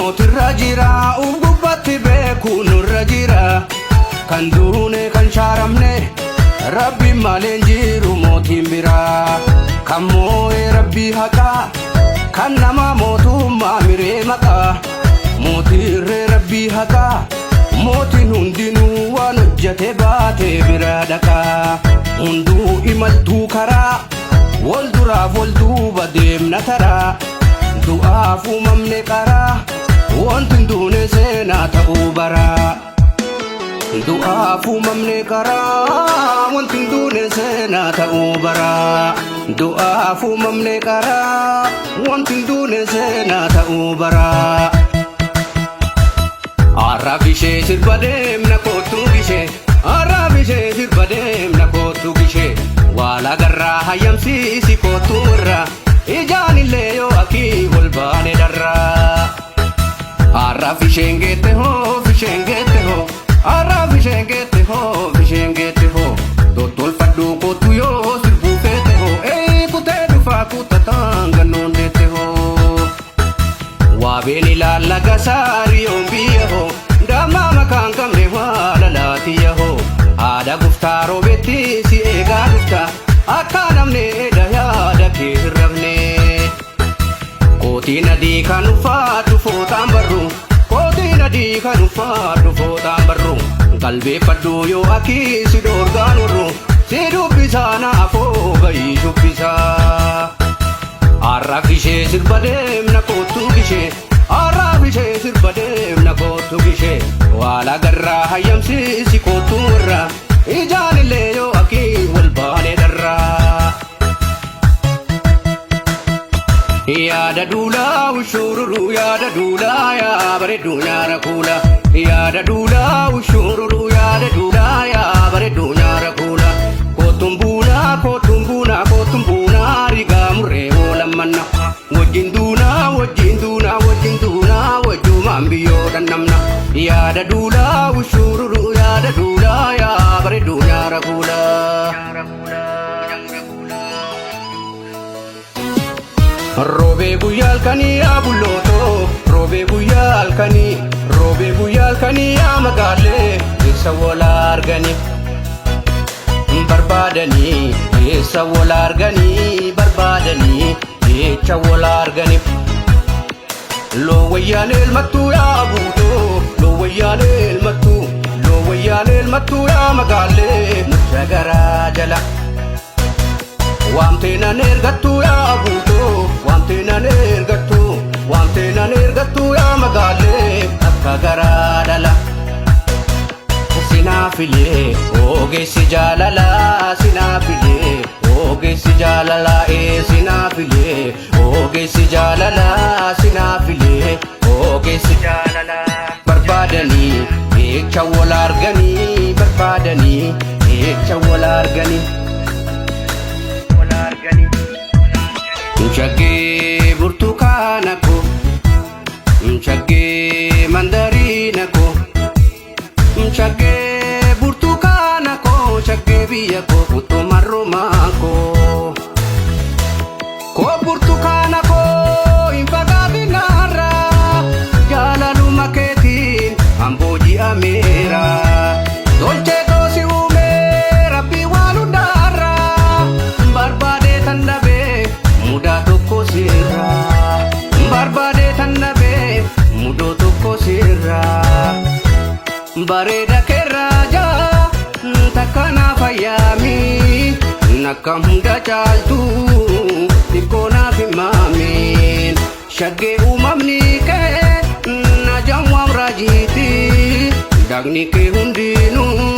Mootirra jira uf gubbatti beeku nurra jira. Kan duune kan shaaramne rabbi maleen jiru mootiin biraa. Kan moo'ee rabbii haqaa kan nama mootummaa miree maqaa. Mootirree rabbii haqaa mootiin hundinuu waan hojjete baatee bira dhaqaa. Hunduu imaltuu karaa wal duraaf wal duuba deemna taraa. Du'aaf uumamne qaraa wanti hin duune seenaa ta'uu baraa. Du'aaf uumamne qaraa wanti hin duune seenaa ta'uu baraa. Du'aaf uumamne qaraa wanti hin duune seenaa ta'uu baraa. Arraaf ishee sirba deemna kootuu gishee. Arraaf ishee sirba deemna kootuu gishee. Waala garraa hayyamsiisi kootuu irraa. Ijaan illee yoo akii wal baane darraa. Arraaf isheen geette hoo isheen geette hoo. Arraaf isheen geette hoo isheen geette hoo. Tottolfadhuu kootu yoo sirbuu feete hoo. Ee kutee dhufaa kutataan gannoon deette hoo. Waabeen ilaalla gasaariyoon biyya hoo. Dammaa makaan qabne waa lalaatiyya hoo. Haadha guftaa roobetti si eegaa dhufta. Akka namni edha yaada kee hin rafne. Kootiin adii kan uffatu fooxaan barru. Kootiin adii kan uffatu fooxaan barru. Qalbeeffadhu yoo akii si dhoorgaan warru. Si dubbisaa naafoo bayii shubbisaa. Arraaf ishee sirba deemna kootuu gishee. Arraaf ishee sirba deemna kootuu gishee. Waala garraa hayyamsiisi kootuu irraa. Ijaan illee yoo akii wal baane dharraa. Yaada duulaa ushururu yaada duulaa yaa bareedduu nyaara kuula. Yaada duulaa ushururu yaada duulaa yaa bareedduu nyaara kuula. Kootuun buunaa kootuun buunaa kootuun buunaa rigaa murree oolan manna. Wajjin duunaa wajjin duunaa wajjin duunaa wajjumaan biyyoo dhannamna. Yaada duulaa ushururu yaada duulaa yaa bareedduu nyaara kuula. Roobee guyyaa halkanii yaa bullootoo, roobee guyyaa halkanii, roobee guyyaa halkanii yaa magaalee, eessa wal arganii barbaadanii, eessa wal arganii barbaadanii, eecha wal arganii. Loo wayyaan elmattuu yaa buutoo, loo wayyaan elmattuu, loo wayyaan elmattuu yaa magaalee, mucha garaa jala. Waamtee nan ergattuu yaa buutoo, waamtee nan ergattuu, waamtee nan ergattuu yaa magaalee, akka garaa dhala. Sinaafilee ogeessi jaalalaa, sinaafilee ogeessi jaalalaa, ee sinaafilee ogeessi jaalalaa, sinaafilee ogeessi jaalalaa. Barbaadanii eecha wal arganii, barbaadanii eecha wal arganii. Shaggee burtukaana koo, shaggee mandariina koo, shaggee burtukaana koo, shaggee biyya koo utuma rumaa koo. Koo burtukaana koo hin fagaatinarraa, jaalaluma keetiin hambooji'ameera. Tolchee toosi uumee rabbii waan hundaarraa, barbaadee tan dhabee mudaa tokko sirraa. Barbaadee tan dhabee mudoo tokko sirraa. Bareeda keerraa jaa takka naaf ayyaami nakka hunda caaltu xiqqoo naaf himaamiin. Shaggee uumamni kee na jamwaam raajiiti dagni kee hundinuu